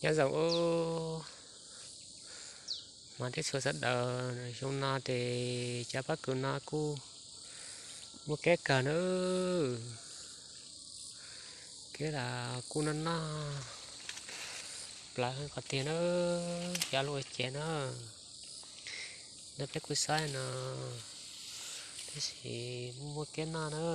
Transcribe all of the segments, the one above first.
Nyob zoo ub, hmov thiab txhua sawv daws, xyoo no ces cov pob kws no kuj muaj keb kawg na. Keb los kuj noj noj plawv qhov tiag na, xyov luaj ua cas na. No peb kuj saib no, tab sis muaj keb noj na.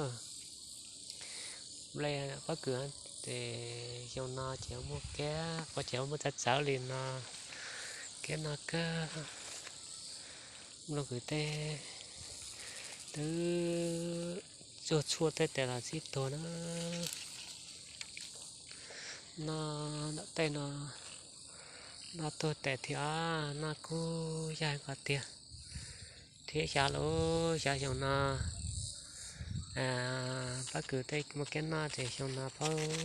Nplej pob kws ces xyoo no ces muaj keb, ua cas muaj txawv txawv li no, keb noj kawg. Nplooj kws tej twb tsuag tshuaj tej tes los txij tuag na. Noj tej no, noj tuag tes thiab, noj kuj yog qhov tiag thiab. Xyov lub, xyov xyoo no pob kws tej muaj keb noj ces xyoo no paub,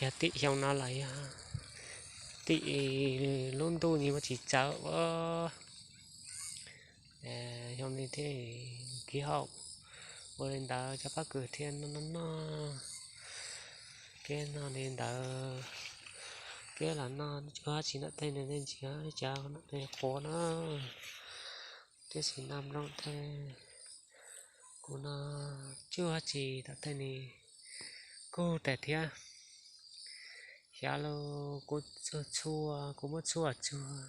yog tim xyoo no los yog tim lub ntuj ni muaj tsis txawv ua. Xyoo no thiaj kiv haum, ua li ntawd cov pob kws thiaj noj noj noj. Keb noj li ntawd, keb los noj tsuag tsis noj tej no, nej ntsia cov no qhuav na. Tiam sis noj nplooj tej kuj noj tsuag tsis tom tej ni kuj tes thiab. Xyov lub, kuj tsuag tshua, kuj muab tshuaj tsuag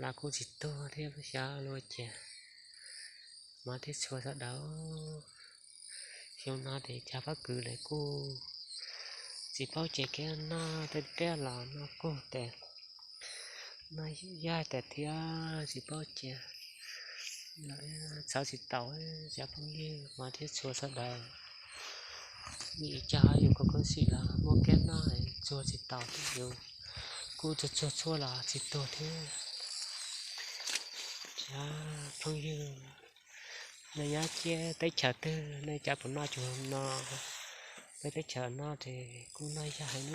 los kuj tsis tuag thiab, xyov luaj ua cas. Hmov thiab txhua sawv daws, xyoo no ces cov pob kws lawv kuj tsis paub ces keb noj tej tiag los noj kuj tes, noj yaj tes thiab tsis paub ces txhawv tsis taus. Cov phooj ywg hmov thiab txhua sawv daws, ib co yus khuv xim los muaj keb noj txuag tsis taus thiab, yus kuj tsuag tsuag tshuaj los tsis tuag thiab. Cov phooj ywg, nej nyob ciab teb chaws twg, nej cov puas noj tsuag no, peb teb chaws no ces kuj noj yaj heev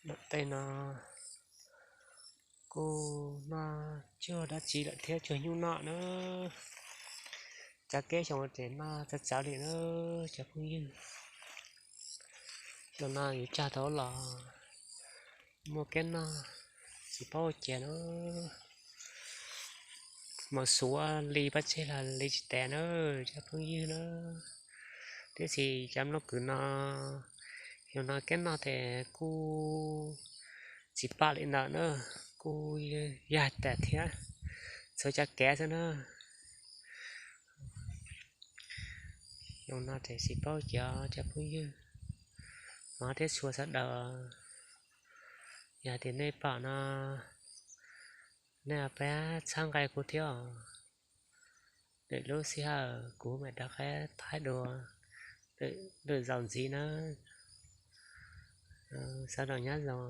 na. Tej no kuj noj tsuag dab tsi lawm thiab, tsuag nyuj noj na. Cov keb xyoo ces noj txawv txawv li na cov phooj ywg. Xyoo no yuav cog tau los muaj keb noj tsis paub ua cas na. Mas suav li pab tseg los li tsis tas na cov phooj ywg na. Tiam sis cov nplooj kws no, xyoo no keb noj ces kuj tsis pom li ntawd na, kuj yaj tas thiab, txhua cov kev xwb na. Xyoo no ces tsis paub cas cov phooj ywg, hmov thiab txhua sawv daws, yog tias nej pom no, nej pab txhawb nqa kuv thiab os. Lwm lub sij hawm kuv mam rov qab thaij dua lwm zaus ntxiv na. Sawv daws nyob zoo.